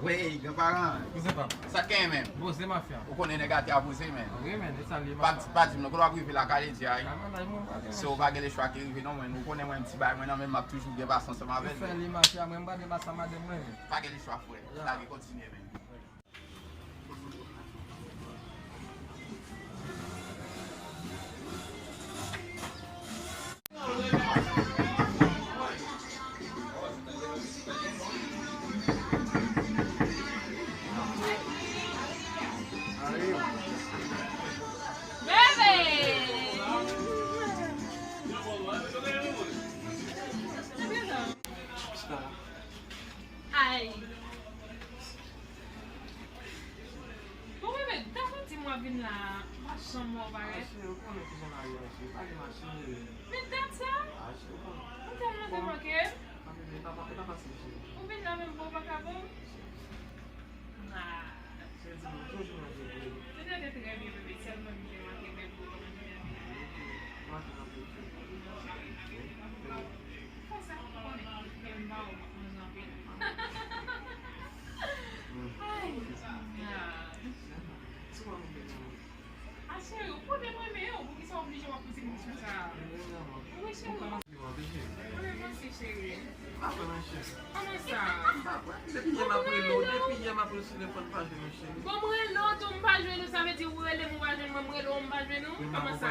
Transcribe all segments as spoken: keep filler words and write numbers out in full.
Wey, granparan. Kouzen pa m. Sa k genyen menm? Poze mafya. Ou konnen nèg atè a poze, men. Wi, men, e sa l ye, pa, mafya. Pa di m non, kote w ap rive la, kale di a, wi. Nan mennaj mwen, pa gen machine. So, pa gen lechwa ki rive non, men. Ou konnen mwen, m ti bay mwen nan men, m ap toujou gen pasyans ansanm avè l. Ou fè li, mafya, mwen, m pa gen pasyans madanm mwen, men. Pa gen lechwa, frè. Ya. Lage, kontinye, men. Ay. Bon, bebe, dat ou di m w ap vin la, m pa janm wè w parèt. Ah, cheri, ou konnen kijan lavi a, cheri. Pa gen machin, bebe. Men dat sa? Ah, cheri, ou konnen. Ou tèlman te manke m. Ah, bebe, e pa, e pa fasil, cheri. Ou vin la menm pou w pa ka bon? Ah. Cheri, di m, toujou manke, bebe. Ou te trè byen, bebe, sèlman m te manke, men pou w manke, bebe. Manke, manke, cheri. Konsa, ou konnen, men m pa wè w, m ap manje anpil. Ay, ah. Ah, cheri, ou konnen mwen renmen w, poukisa w oblije w ap poze m kesyon sa a? Wi, cheri. Mwen renmen w osi, cheri. Kòman sa? Depi yè m ap rele w, depi yè m ap rele w sou telefòn, m pa jwenn ou, cheri. Bon, m rele w tou, m pa jwenn ou, sa vle di ou rele m, ou pa jwenn mwen, m rele w, m pa jwenn ou? Kòman sa?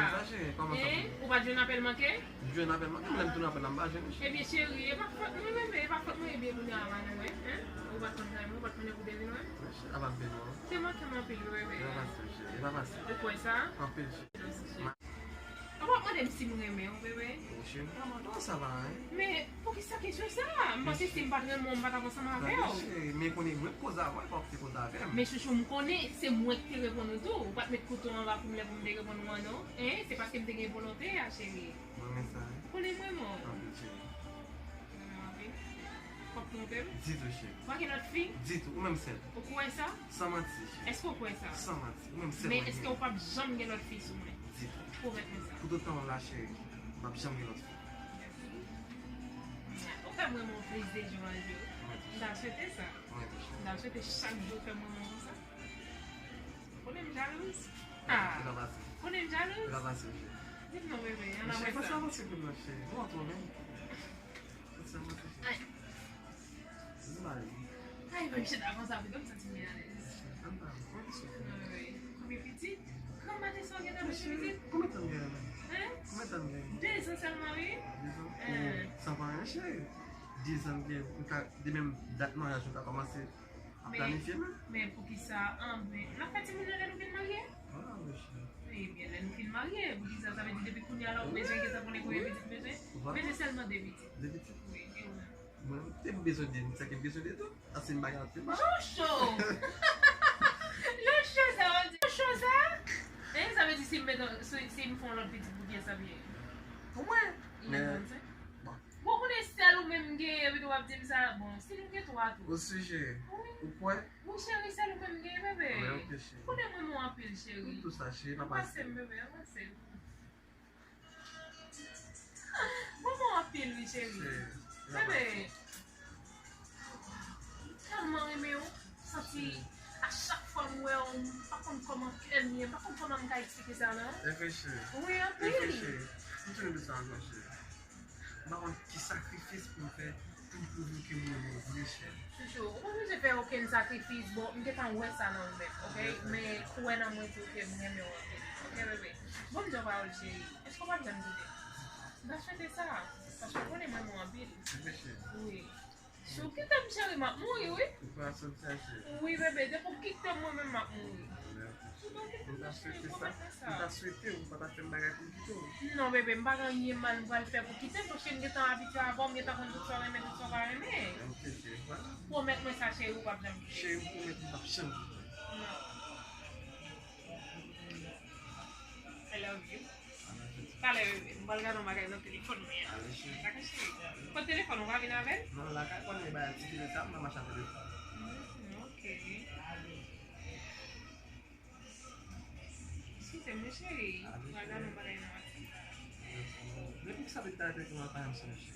Hein? Ou pa t jwenn apèl manke? M jwenn apèl manke, m lè m tounen apèl la, m pa jwenn li. Ebyen, cheri, e pa fòt mwen, bebe, e pa fòt mwen, ebyen, kounye a la, nou wè, hein? Ou pa t konn kay mwen, ou pa t konnen pou w te vin wè m? Cheri, a pa byen non. Te manke m anpil, wi, bebe. E pa fasil, cheri, e pa fasil. Ou kwè sa? Anpil, cheri. Ou pa t mande m si m renmen w, bebe. O, cheri, m pa mande w sa va, hein? Men, poukisa kesyon sa? M panse si m pa t renmen w, m pa t ap ansanm avè w. Tande, cheri, men konnen mwen k poze avè w, e pa w ki te poze avè m. Men chouchou, m konnen se mwen ki te reponn ou tou. Ou pa t met kouto anba kou m lè pou m te reponn ou an, non. Hein? Se paske m te gen volonte a, cheri. Mwen renmen sa, wi. Konnen mwen, mwen. Anpil, cheri. Mwen anpil. W ap twonpe m? Ditou, cheri. W pa gen lòt fi? Ditou. Ou menm sèl. Ou kwè sa? San manti, cheri. Èske w kwè sa? San manti. Ou menm sèl mwen gen. Men èske w p ap janm gen lòt fi sou mwen? Ditou. Pwomèt mwen sa. Pou tout tan w la, cheri, m p ap janm gen lòt fi. Ou fè m renmen w plis de jou an jou. Mwen tou, cheri. M ta swete sa. Mwen tou, cheri. M ta swete chak jou w fè m renmen w konsa. Konnen m jalouz? Ah. Konnen m jalouz? Di m non, bebe, ann a wè sa. Cheri, pase avanse pou nou, cheri. Bon, twò menm. Pase avanse, cheri. Ay. Di m bagay. Ay, menm chita konsa, pito m santi m pi alèz. Ann pale, konbyen pitit? Konbyen pitit? Granmaten sa w gentan fè pitit? Konbyen tan m genyen la? Hein? Konbyen tan m genyen? Dezan sèlman, wi. Dezan? Hein. San pa anyen, cheri. Dezan m genyen, m ka, demen dat maryaj nou ka kòmanse. Ap planifye menm. Men poukisa, an, men, n ap fè timoun nan lè nou fin marye? Ah, mesye. Ebyen, lè nou fin marye, poukisa, sa vle di depi kounye a la ou bezwen gentan konnen konbyen pitit m bezwen? Vwala. M bezwen sèlman de pitit. De pitit? Wi, e ou menm? Mwen, te m bezwen de, m sèke m bezwen de tou. Paske m pa gen anpil. Jan w cho! Jan w cho sa, w ap di, jan w cho sa? Hein, sa vle di si m met, si, si m fè yon lòt pitit pou kiyès sa ap ye? Pou mwen. Men, bon. Bon, konnen sèl ou menm m genyen, epi tou w ap di m sa. Bon, si nou gen twa tou. Ou si, cheri? Wi. Ou kwè? Wi, cheri, sèl ou menm m genyen, bebe. Mwen, ok, cheri. Konnen mwen renmen w anpil, cheri. M tou sa, cheri, pa pase. Ann pase m, bebe, ann pase. Mwen renmen w anpil, wi, cheri. Cheri, pa pase. Bebe. Tèlman renmen w, santi a chak fwa m wè w, m pa konn kòman kè m ye, m pa konn kòman m ka eksplike sa, non. E vre, cheri. Wi, anpil. E vre, cheri. M tounen di sa ankò, cheri. M pa konn ki sakrifis pou m fè pou m pwouve w ke m renmen w vre, cheri. Chouchou, ou pa bezwen fè okenn sakrifis, bon, m gentan wè sa nan ou menm, ok? Men kwè nan mwen tou ke m renmen w anpil, ok, bebe? Bon, m di w yon pawòl, cheri. Èske w p ap janm kite m? M ta swete sa, paske w konnen m renmen w anpil. E vre, cheri. Wi. Si w kite m, cheri, m ap mouri, wi. Ou pa sot chache. Wi, bebe, depi w kite m, mwen menm, m ap mouri. Si w pa kite m, cheri, pwomèt mwen sa. M ta swete w, m pa ta fè m bagay pou m kite w. Non, bebe, m pa gen anyen mal m pral fè pou kite m, paske m gentan abitye avè w, m gentan konn tout sa w renmen, tout sa w pa renmen. Ok, cheri, vwala. Pwomèt mwen sa, cheri, ou p ap janm kite m. Cheri, m pwomèt m p ap janm kite w. Non. I love you. Talè, bebe, m pral gade yon bagay nan telefòn mwen an. Ale, cheri. Dakò, cheri. Kot telefòn ou pa vin avè l? Non, lakay, konnen bagay ti kilè sa, m pa mache ak telefòn. Hmm, ok. Eskize m, wi, cheri. M pral gade yon bagay nan WhatsApp. Depi ki sa, depi talè telefòn mwen pa janm sonnen, cheri.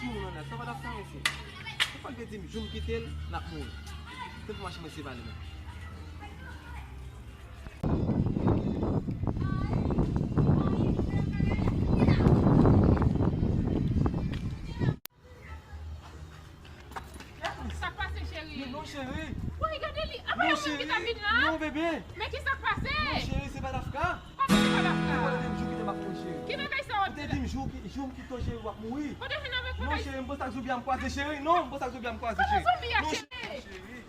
Ti moun nan sa pa t ap fè anyen, se. Ou pa t vle di m jou m kite l, l ap mouri. Se pou mache mwen se pa li menm. Sa k pase, cheri? Men non, cheri. Woy, gade li. Apa yon moun ki t ap vin la? Non, bebe. Men ki sa k pase? Non, cheri, se pa Dafka. Kòman se pa Dafka? Ou te di m jou ki te m ap mouri, cheri. Ki bagay sa w ap di la? Ou te di m jou ki, jou m kite w, cheri, w ap mouri. Ou te vin avèk bagay. Non, cheri, m panse ak zoubyan m kwaze, cheri. Non, m panse ak zoubyan m kwaze, cheri. Kòman zoubyan, cheri?